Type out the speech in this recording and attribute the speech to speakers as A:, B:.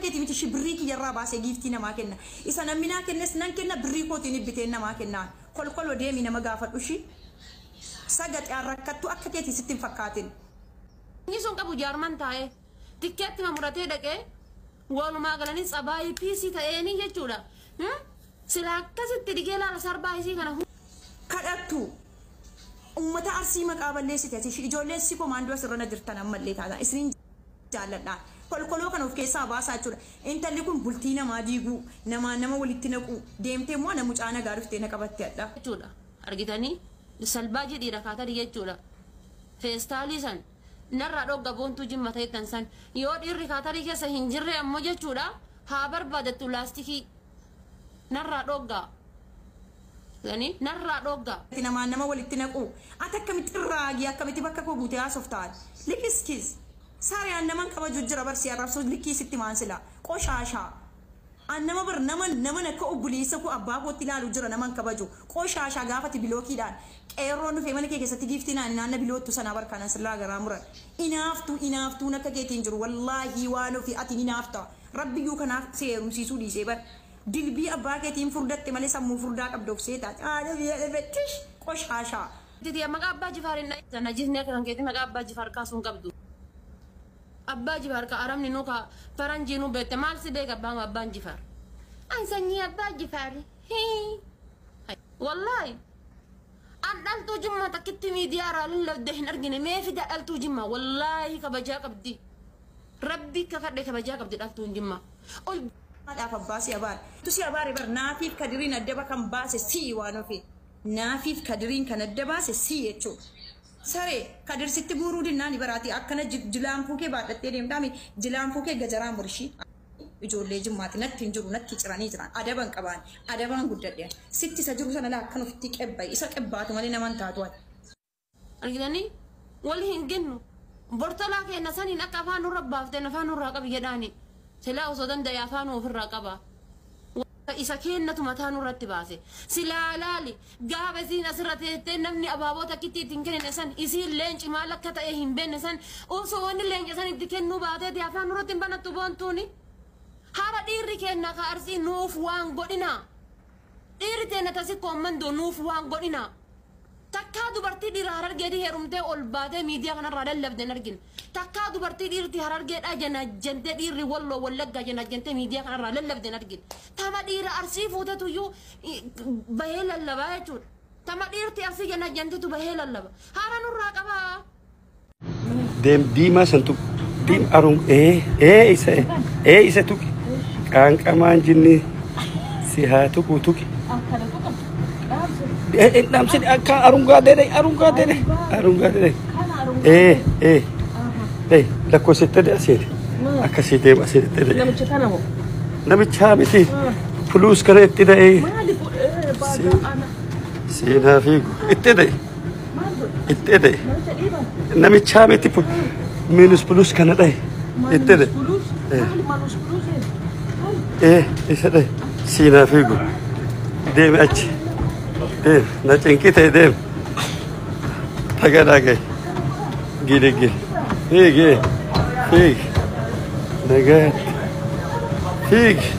A: Keeti miti shi birrii kiyyarraa baasee giiftii namaa kenna. Isa namni naa kennes nan kenna, birrii kootiin biteen namaa kennaan. Kolkoloo deemi nama gaafadhu shi. Sagaxee rakkattu akka keetii sitti hin fakkaatin.
B: Inni sun qabu jaarman taa'ee tikkeetti muratee dhaqee walumaa galanii tsabaayii piisii ta'eenii jechuudha. Sila akkasitti dhigee laala sarbaa isii kana.
A: Kadhattu. Uummata Arsii maqaa balleessite ati ijoolleen si komaandoo asirra na jirtan ammallee taatan isiniin jaalladha. Kolkoloo kana of keessaa baasaa jechuudha. Intalli kun bultii namaa diiguu, namaa nama walitti naquu, deemtee immoo na mucaa nagaa dhuftee na qabatte hadha.
B: Jechuudha. Argitanii salbaajii dhiira kaatanii jechuudha. Feestaalii san narraa dhogga Boontuu Jimma ta'ettan san yoo dhiirri kaatarii keessa hin jirre ammoo jechuudha haa barbaadattu laastikii narraa dhoggaa. Narraa dhoggaa.
A: Namaa nama walitti naquu. Ati akkamitti raagii akkamitti bakka koo buutee haasoftaan? Likiskis. Saariyaan naman kabaju jira barsii arrabsuu likkii sitti maan sila. Qoshaashaa. An nama bar nama nama akka obboleessa koo abbaa kootti ilaalu jira naman kabaju. Qoshaashaa gaafati bilookiidhaan. Qeerroon dhufee mana kee keessatti giiftii naan naanna biloottu sanaa barkaanan sirraa garaa muran. Inaaftuu inaaftuun akka keetiin jiru wallaahi waan ofii ati inaafta. Rabbiyyuu kanaaf si heerumsiisuu dhiisee bar. Dilbii abbaa keetiin furdatte malee sammuu furdaa qabdu of seetaa. Tish qoshaashaa.
B: Maqaa abbaa Jifaar hin dhahin. Najisni akka kan keetii maqaa abbaa Jifaar kaasuu hin qabdu. Abbaa Jifaar ka arabni nu ka faranjii nu beekte maal si beeka abbaan abbaan Jifaar. An sanyii abbaa Jifaar. Wallaahi. An dhaltuu Jimmaa takkitti miidiyaa irraa lallabde hin argine mee fida dhaltuu Jimmaa wallaahi kabajaa qabdi. Rabbi kakadhe kabajaa qabdi dhaltuun Jimmaa. Ol
A: Haadhaaf abbaa si abaare. Tu si abaare bar naafiif Kadiriin adda kan baase si waan ofii. Naafiif Kadiriin kan adda baase si jechuudha. Saree Kadir sitti guuruu dinnaan baraati akkana jilaanfuu kee baadhattee deemtaami jilaanfuu kee gajaraa murishii. Ijoollee Jimmaati natti hin jiru natti ciranii jiran adaban qabaan adabaan guddadhe sitti isa jiru sana laa akkan ofitti qebbaye isa qebbaatu malee naman taatu ati.
B: Argitanii wal hin gennu bortolaa kenna saniin akka afaan nurra baafteen afaan nurraa qabi jedhaani silaa osoo danda'e afaan ofirraa qaba. Isa kennatu mataa nurratti baase silaa laali gaafa isiin asirra teettee namni abaaboo takkitti ittiin kennine san isiin leenci maal akka ta'e hin beekne san osoo wanni leenca san itti kennuu baateeti afaan nurratti hin banattu Boontuuni. Hara dhiirri kenna ka Arsii nuuf waan godhina. Dhiirri teenna tasi koommandoo nuuf waan godhina. Takkaa dubartii dhiira Harargeetii heerumtee ol baatee miidiyaa kanarraa lallabde hin argine. Takkaa dubartii dhiirti Harargeedhaa janajjantee dhiirri Walloo Wallaggaa janajjantee miidiyaa kanarraa lallabde hin argine. Tama dhiira Arsii fuutetuyyuu bahee lallabaa jechuudha. Tama dhiirti Arsii janajjanteetu bahee lallaba. Hara nurraa qabaa.
C: Deem diimaa san tuqu. Diim aruun ee ee isa ee isa tuqi. Qaanqamaan jinni si haa tuqu tuqi. Dhaamsin akka arungaa dheedhe arungaa dheedhe arungaa dheedhe. Ee ee ee lakkoofsitti dheedhe asiiti. Akkasii deema asitti dheedhe.
D: Namicha kana moo?
C: Namichaa miti. Puluus kana itti dha'ee.
D: Maali ana?
C: Seenaa fiigu itti dha'e.
D: Maal godhe?
C: Itti dha'e.
D: Namicha dhiiban?
C: Namichaa miti minus plus kana dha'e. Itti dha'e.
D: Puluus? Maali manus puluus?
C: Ee isa dha'e. Seenaa fiigu. Deemi achi. Deem na cinqite deem. Taganaa gahe. Gili gili. Fiigi fiigi. Nagaatti. Fiigi.